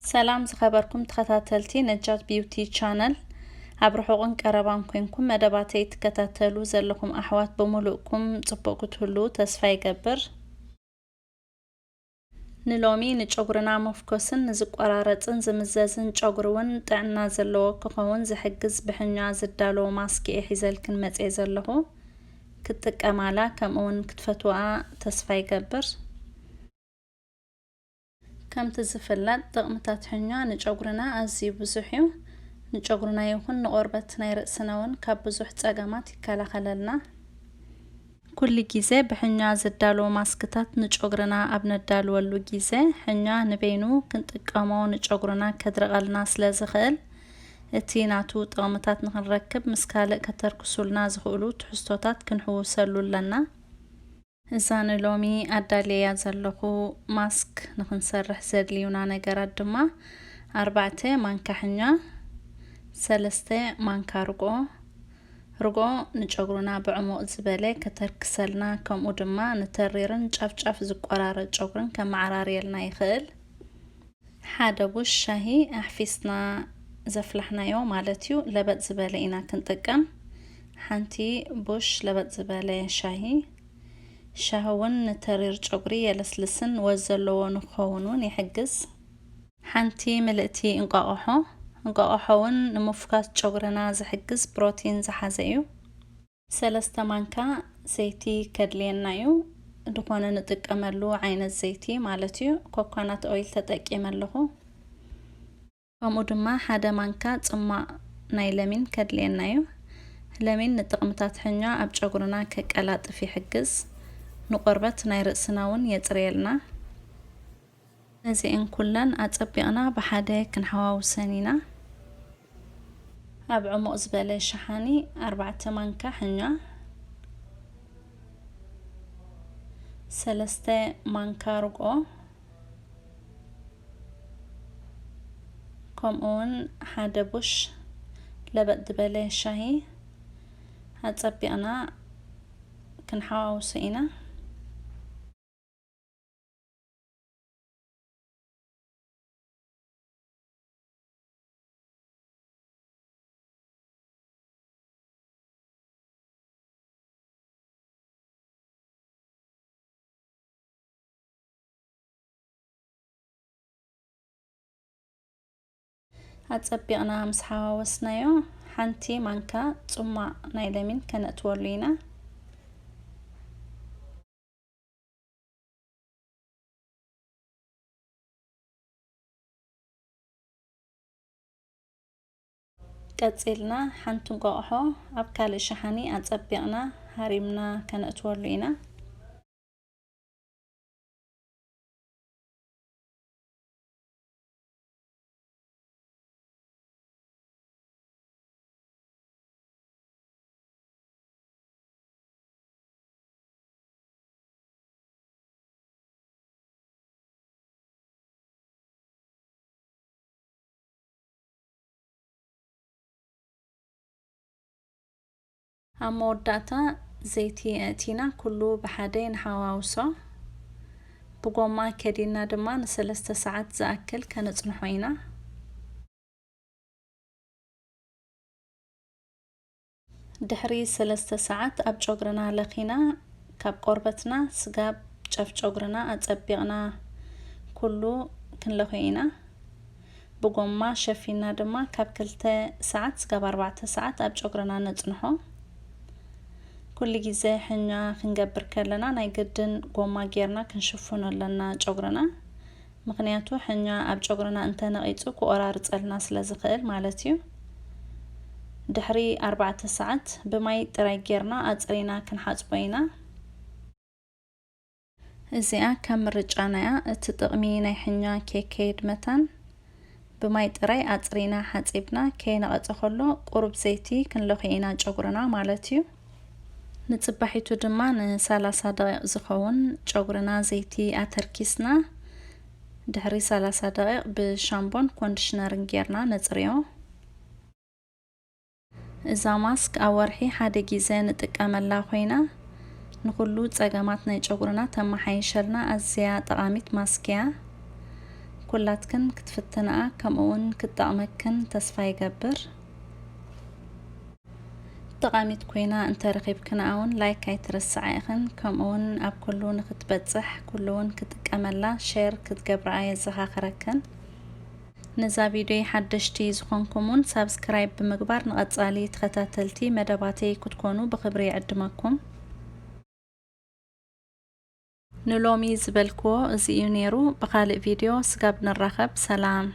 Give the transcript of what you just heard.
ሰላም ዝኸበርኩም ተኸታተልቲ ነጃት ቢዩቲ ቻነል፣ ኣብ ርሑቕን ቀረባን ኮንኩም መደባተይ ትከታተሉ ዘለኹም ኣሕዋት ብምሉእኩም ጽቡቕ ክትህሉ ተስፋ ይገብር። ንሎሚ ንጨጉርና መፍኮስን ንዝቆራረጽን ዝምዘዝን ጨጉሪ እውን ጥዕና ዘለዎ ክኸውን ዝሕግዝ ብሕኛ ዝዳሎ ማስክ እየ ሒዘልክን መጽየ ዘለኹ። ክትጥቀማላ ከምኡ እውን ክትፈትዋ ተስፋ ይገብር። ከምቲ ዝፍለጥ ጥቕምታት ሕኛ ንጨጉርና ኣዝዩ ብዙሕ እዩ። ንጨጉርና ይኹን ንቆርበት ናይ ርእስና እውን ካብ ብዙሕ ጸገማት ይከላኸለልና። ኩሉ ግዜ ብሕኛ ዝዳለዉ ማስክታት ንጨጉርና ኣብ ነዳልወሉ ግዜ፣ ሕኛ ንበይኑ ክንጥቀሞ ንጨጉርና ከድርቐልና ስለ ዝኽእል፣ እቲ ናቱ ጥቕምታት ንኽንረክብ ምስ ካልእ ከተርክሱልና ዝኽእሉ ትሕዝቶታት ክንሕውሰሉ ኣለና። እዛ ንሎሚ ኣዳልየያ ዘለኹ ማስክ ንኽንሰርሕ ዘድልዩና ነገራት ድማ፣ ኣርባዕተ ማንካ ሕኛ፣ ሰለስተ ማንካ ርጎ። ርጎ ንጨጉርና ብዕሙቕ ዝበለ ከተርክሰልና፣ ከምኡ ድማ ንተሪርን ጫፍጫፍ ዝቆራረጽ ጨጉርን ከመዓራርየልና ይኽእል። ሓደ ቡሽ ሻሂ ኣሕፊስና ዘፍላሕናዮ ማለት እዩ፣ ለበጥ ዝበለ ኢና ክንጥቀም። ሓንቲ ቡሽ ለበጥ ዝበለ ሻሂ። ሻሂ እውን ንተሪር ጨጉሪ የለስልስን ወዝ ዘለዎ ንክኸውን እውን ይሕግዝ። ሓንቲ ምልእቲ እንቋቑሖ። እንቋቑሖ እውን ንምፍኳስ ጨጉርና ዝሕግዝ ፕሮቲን ዝሓዘ እዩ። ሰለስተ ማንካ ዘይቲ ከድልየና እዩ። ዝኾነ ንጥቀመሉ ዓይነት ዘይቲ ማለት እዩ። ኮኮናት ኦይል ተጠቂመ ኣለኹ። ከምኡ ድማ ሓደ ማንካ ጽማቕ ናይ ለሚን ከድልየና እዩ። ለሚን ንጥቕምታት ሕኛ ኣብ ጨጉርና ከቀላጥፍ ይሕግዝ። ንቆርበት ናይ ርእስና እውን የጽርየልና። ነዚኤን ኩለን ኣጸቢቕና ብሓደ ክንሓዋውሰን ኢና። ኣብ ዕሙቕ ዝበለ ሸሓኒ ኣርባዕተ ማንካ ሕኛ፣ ሰለስተ ማንካ ርግኦ፣ ከምኡውን ሓደ ቡሽ ለበጥ ዝበለ ሻሂ ኣጸቢቕና ክንሓዋውሶ ኢና። ኣጸቢቕና ምስ ሓዋወስናዮ፣ ሓንቲ ማንካ ጽማቕ ናይ ለሚን ከነእትወሉ ኢና። ቀጺልና ሓንቲ እንቋቑሖ ኣብ ካልእ ሸሓኒ ኣጸቢቕና ሃሪምና ከነእትወሉ ኢና። ኣብ መወዳእታ ዘይቲ ኣእቲና ኩሉ ብሓደ ንሓዋውሶ። ብጎማ ከዲና ድማ ንሰለስተ ሰዓት ዝኣክል ከነጽንሖ ኢና። ድሕሪ ሰለስተ ሰዓት ኣብ ጨጉርና ለኺና፣ ካብ ቆርበትና ስጋብ ጫፍ ጨጉርና ኣጸቢቕና ኩሉ ክንለኽዮ ኢና። ብጎማ ሸፊና ድማ ካብ ክልተ ሰዓት ስጋብ ኣርባዕተ ሰዓት ኣብ ጨጉርና ነጽንሖ። ኩሉ ግዜ ሕኛ ክንገብር ከለና ናይ ግድን ጎማ ጌርና ክንሽፍኖ ኣለና ጨጉርና። ምኽንያቱ ሕኛ ኣብ ጨጉርና እንተነቒጹ ክቆራርጸልና ስለ ዝኽእል ማለት እዩ። ድሕሪ ኣርባዕተ ሰዓት ብማይ ጥራይ ጌርና ኣጽሪና ክንሓጽቦ ኢና። እዚኣ ከም ምርጫና እያ። እቲ ጥቕሚ ናይ ሕኛ ከይከይድ መታን ብማይ ጥራይ ኣጽሪና ሓጺብና ከይነቐጸ ከሎ ቁሩብ ዘይቲ ክንለኽዮ ኢና ጨጉርና ማለት እዩ። ንጽባሒቱ ድማ ንሰላሳ ደቂቕ ዝኸውን ጨጉርና ዘይቲ ኣተርኪስና ድሕሪ ሰላሳ ደቂቕ ብሻምቦን ኮንዲሽነርን ጌርና ነጽርዮ። እዛ ማስክ ኣብ ወርሒ ሓደ ግዜ ንጥቀመላ ኮይና፣ ንኹሉ ጸገማት ናይ ጨጉርና ተመሓይሸልና ኣዝያ ጠቓሚት ማስክ እያ። ኩላትክን ክትፍትንኣ ከምኡ እውን ክትጠቕመክን ተስፋ ይገብር። ጠቓሚት ኮይና እንተረኺብክንኣ እውን ላይክ ኣይትረስዓ ኢኽን፣ ከምኡ እውን ኣብ ኩሉ ንክትበጽሕ ኩሉ እውን ክጥቀመላ ሼር ክትገብርኣ የዘኻኽረክን። ነዛ ቪድዮ ሓደሽቲ ዝኾንኩም እውን ሳብስክራይብ ብምግባር ንቐጻሊ ተኸታተልቲ መደባተይ ክትኮኑ ብኽብሪ ይዕድመኩም። ንሎሚ ዝበልክዎ እዚ እዩ ነይሩ። ብኻልእ ቪድዮ ስጋብ ንራኸብ ሰላም።